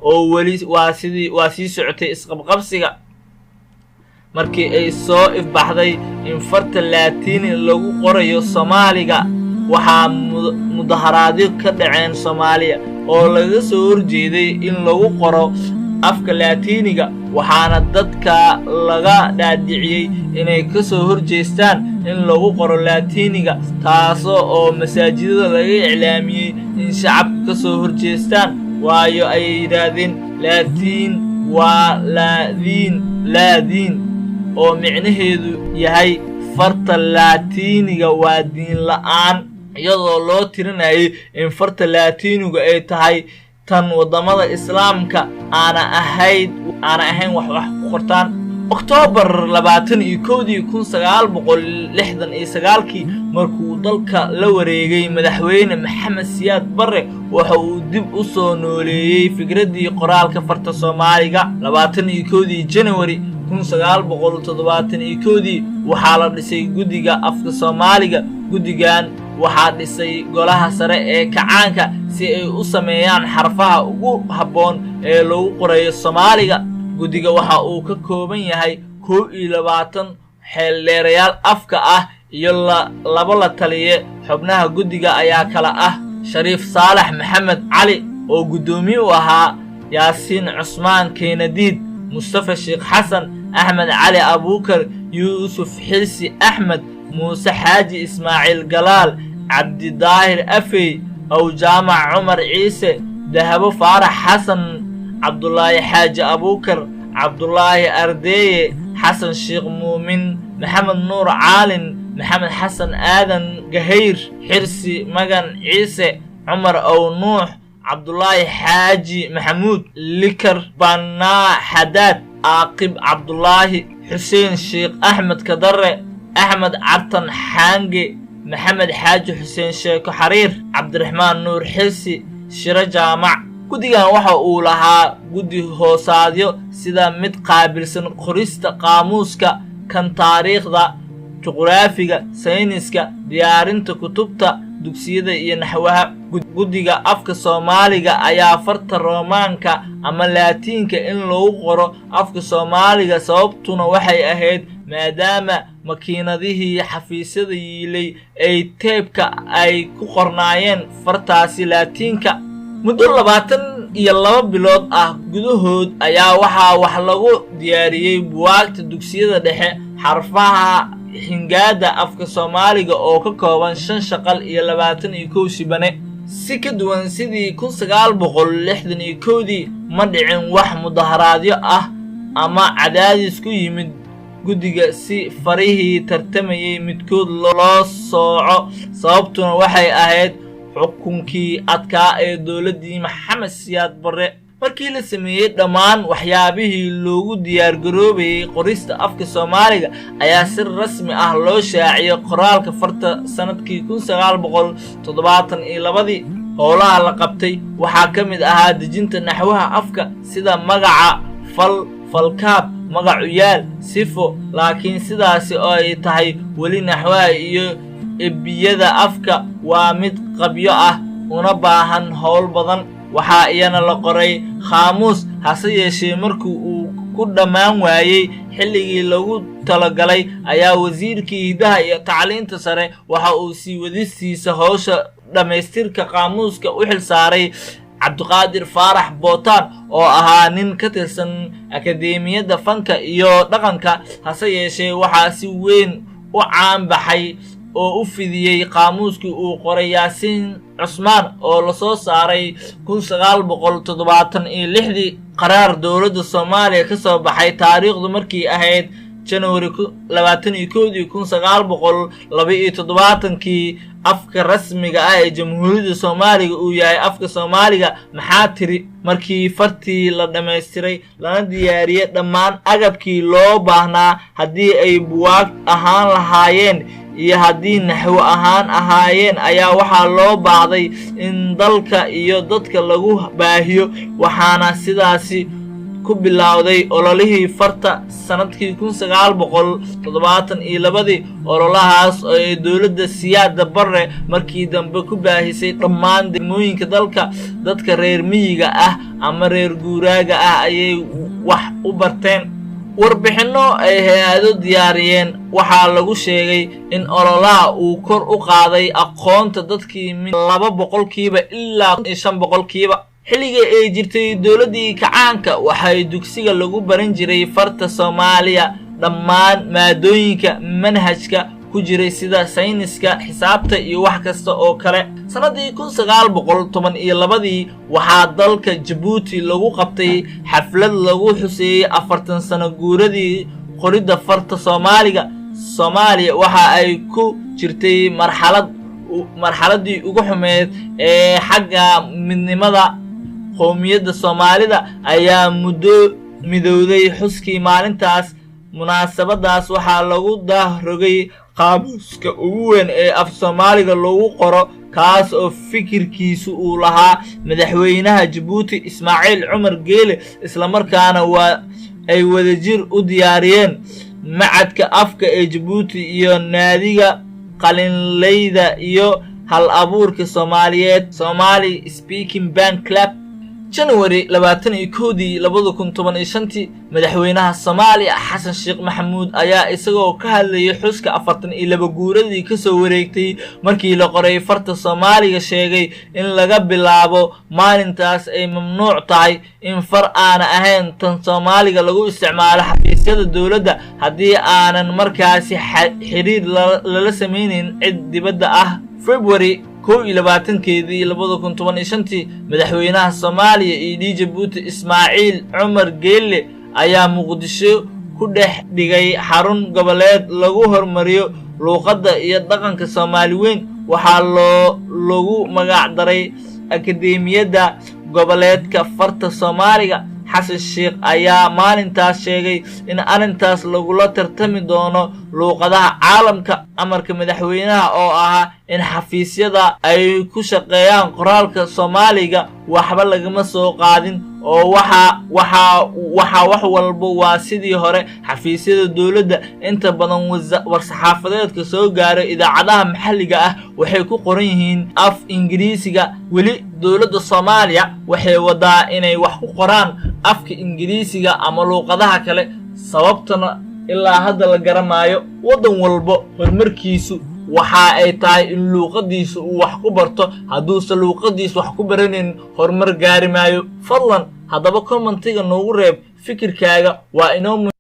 Oo weli waa sidii waa sii socotay isqabqabsiga. Markii ay soo ifbaxday in farta Laatiini lagu qorayo Soomaaliga, waxaa mudaharaadyo ka dhaceen Soomaaliya oo laga soo horjeeday in lagu qoro afka Laatiiniga, waxaana dadka laga dhaadhiciyey inay ka soo horjeestaan in lagu qoro Laatiiniga, taasoo oo masaajidada laga iclaamiyey in shacabka ka soo horjeestaan, waayo ayay yidhaahdeen Laatiin waa laadiin laadiin, oo micnaheedu yahay farta Laatiiniga waa diin la'aan, iyadoo loo tirinayay in farta Laatiinigu ay tahay tan waddamada Islaamka aana ahayd aana ahayn wax ku qortaan. Oktoobar 21-dii 1969-kii, markuu dalka la wareegay Madaxweyne Maxamed Siyaad Barre, waxa uu dib u soo nooleeyey fikraddii qoraalka farta Soomaaliga. 21-dii Janawari 1971-dii waxaa la dhisay Guddiga Afka Soomaaliga. Guddigan waxaa dhisay Golaha Sare ee Kacaanka si ay u sameeyaan xarfaha ugu habboon ee lagu qorayo Soomaaliga. Guddiga waxa uu ka kooban yahay 21 xeeldheerayaal afka ah iyo labo la taliye. Xubnaha guddiga ayaa kala ah Shariif Saalax Maxamed Cali oo guddoomiye u ahaa, Yaasiin Cusmaan Keenadiid, Mustafa Sheekh Xasan, Axmed Cali Abuukar, Yuusuf Xilsi Axmed, Muuse Xaaji Ismaaciil Galaal, Cabdidaahir Afey, Awjaamac Cumar Ciise, Dahabo Faarax Xasan, Cabdulaahi Xaaji Abuukar, Cabdulaahi Ardeeye, Xasan Sheekh Muumin, Maxamed Nuur Caalin, Maxamed Xasan Aadan Gahayr, Xirsi Magan Ciise, Cumar Ow Nuux, Cabdulaahi Xaaji Maxamuud Likar, Banaa Xadaad, Aaqib Cabdulaahi Xuseen, Sheekh Axmed Kadare, Axmed Cartan Xaange, Maxamed Xaaji Xuseen Sheeko Xariir, Cabdiraxmaan Nuur Xirsi, Shiro Jaamac. Guddigan waxa uu lahaa guddi hoosaadyo, sida mid qaabilsan qorista qaamuuska, kan taariikhda, juqraafiga, sayniska, diyaarinta kutubta dugsiyada iyo naxwaha. Guddiga Afka Soomaaliga ayaa farta Roomaanka ama Laatiinka in lagu qoro afka Soomaaliga, sababtuna waxay ahayd maadaama makiinadihii xafiisyada yiilay ay teebka ay ku qornaayeen fartaasi Laatiinka. Muddo 22 bilood ah gudahood ayaa waxaa wax lagu diyaariyey buwaagta dugsiyada dhexe, xarfaha xingaada afka Soomaaliga oo ka kooban shan shaqal iyo 21 shibane. Si ka duwan sidii 1961-dii, ma dhicin wax mudaharaadyo ah ama cadaadis ku yimid guddiga si farihii tartamayay midkood loo sooco, sababtuna waxay ahayd xukunkii adkaa ee dowladdii Maxamed Siyaad Barre. Markii la sameeyey dhammaan waxyaabihii loogu diyaargaroobayay qorista afka Soomaaliga, ayaa si rasmi ah loo shaaciyey qoraalka farta sannadkii 1972-dii. Howlaha la qabtay waxaa ka mid ahaa dejinta naxwaha afka, sida magaca, fal, falkaab, magacuyaal, sifo. Laakiin sidaasi oo ay tahay, weli naxwaha iyo ebiyada afka waa mid qabyo ah una baahan howl badan. Waxaa iyana la qoray qaamuus, hase yeeshee markii uu ku dhammaan waayey xilligii lagu talagalay ayaa wasiirkii hiddaha iyo tacliinta sare waxa uu sii wadistiisa howsha dhammaystirka qaamuuska u xil saaray Cabdiqaadir Faarax Bootaan oo ahaa nin ka tirsan Akadeemiyadda Fanka iyo Dhaqanka. Hase yeeshee waxaa si weyn u caanbaxay oo u fidiyey qaamuuskii uu qoray Yaasiin Cusmaan oo lasoo saaray 1976-dii. Qaraar dowladda Soomaaliya ka soo baxay taariikhdu markii ahayd Janawari 21-dii 1972-kii, afka rasmiga ah ee Jamhuuriyadda Soomaaliga uu yahay afka Soomaaliga. Maxaa tiri, markii fartii la dhammaystiray lana diyaariyey dhammaan agabkii loo baahnaa, haddii ay buwaag ahaan lahaayeen iyo haddii naxwo ahaan ahaayeen, ayaa waxaa loo baahday in dalka iyo dadka lagu baahiyo, waxaana sidaasi ku bilowday ololihii farta sannadkii 1972-dii. Ololahaas oo ay dowladda Siyaada Barre markii dambe ku baahisay dhammaan degmooyinka dalka. Dadka reer miyiga ah ama reer guuraaga ah ayay wax u barteen. Warbixinno ay hay-ado diyaariyeen waxaa lagu sheegay in ololaha uu kor u qaaday aqoonta dadkii 2% ilaa 5%. Xilligii ay jirtay dowladdii kacaanka, waxay dugsiga lagu baran jiray farta Soomaaliya dhammaan maadooyinka manhajka ku jiray, sida sayniska, xisaabta iyo wax kasta oo kale. Sannadii 1912-dii waxaa dalka Jabuuti lagu qabtay xaflad lagu xuseeyey 40 sano guuradii qoridda farta Soomaaliga. Soomaaliya waxa ay ku jirtay marxaladdii ugu xumeed ee xagga midnimada. Qowmiyadda Soomaalida ayaa muddo midowday xuskii maalintaas. Munaasabadaas waxaa lagu dahrogay qaamuuska ugu weyn ee af Soomaaliga lagu qoro, kaas oo fikirkiisu uu lahaa madaxweynaha Jabuuti Ismaaciil Cumar Geele, islamarkaana waa ay wadajir u diyaariyeen Macadka Afka ee Jabuuti iyo Naadiga Qalinleyda iyo Hal Abuurka Soomaaliyeed, Somali Speaking Pen Club. January 21-dii 2015-tii, madaxweynaha Soomaaliya Xasan Sheekh Maxamuud ayaa isagoo ka hadlayay xuska 42 guuradii kasoo wareegtay markii la qoray farta Soomaaliga sheegay in laga bilaabo maalintaas ay mamnuuc tahay in far aana ahayn tan Soomaaliga lagu isticmaalo xafiisyada dowladda, haddii aanan markaasi xiriir lala samaynayn cid dibadda ah. February 21-keedii 2015-tii, madaxweynaha Soomaaliya iyo d Jabuuti Ismaaciil Cumar Geelle ayaa Muqdisho ku dhex dhigay xarun goboleed lagu horumariyo luuqadda iyo dhaqanka Soomaali weyn. Waxaa loo lagu magac daray Akademiyadda Goboleedka Farta Soomaaliga. Xasan Sheekh ayaa maalintaas sheegay in arrintaas lagula tartami doono luuqadaha caalamka. Amarka madaxweynaha oo ahaa in xafiisyada ay ku shaqeeyaan qoraalka Soomaaliga waxba lagama soo qaadin, oo waxaa wax walba waa sidii hore. Xafiisyada dowladda inta badan war-saxaafadeedka soo gaaro idaacadaha maxalliga ah waxay ku qoran yihiin af Ingiriisiga. Weli dowladda Soomaaliya waxay wadaa inay wax ku qoraan afka Ingiriisiga ama luuqadaha kale, sababtana ilaa hadda la garamaayo. Waddan walba horumarkiisu waxa ay tahay in luuqadiisa uu wax ku barto. Hadduusan luuqadiisa wax ku baranayn, horumar gaari maayo. Fadlan haddaba commentiga noogu reeb fikirkaaga, waa inoo.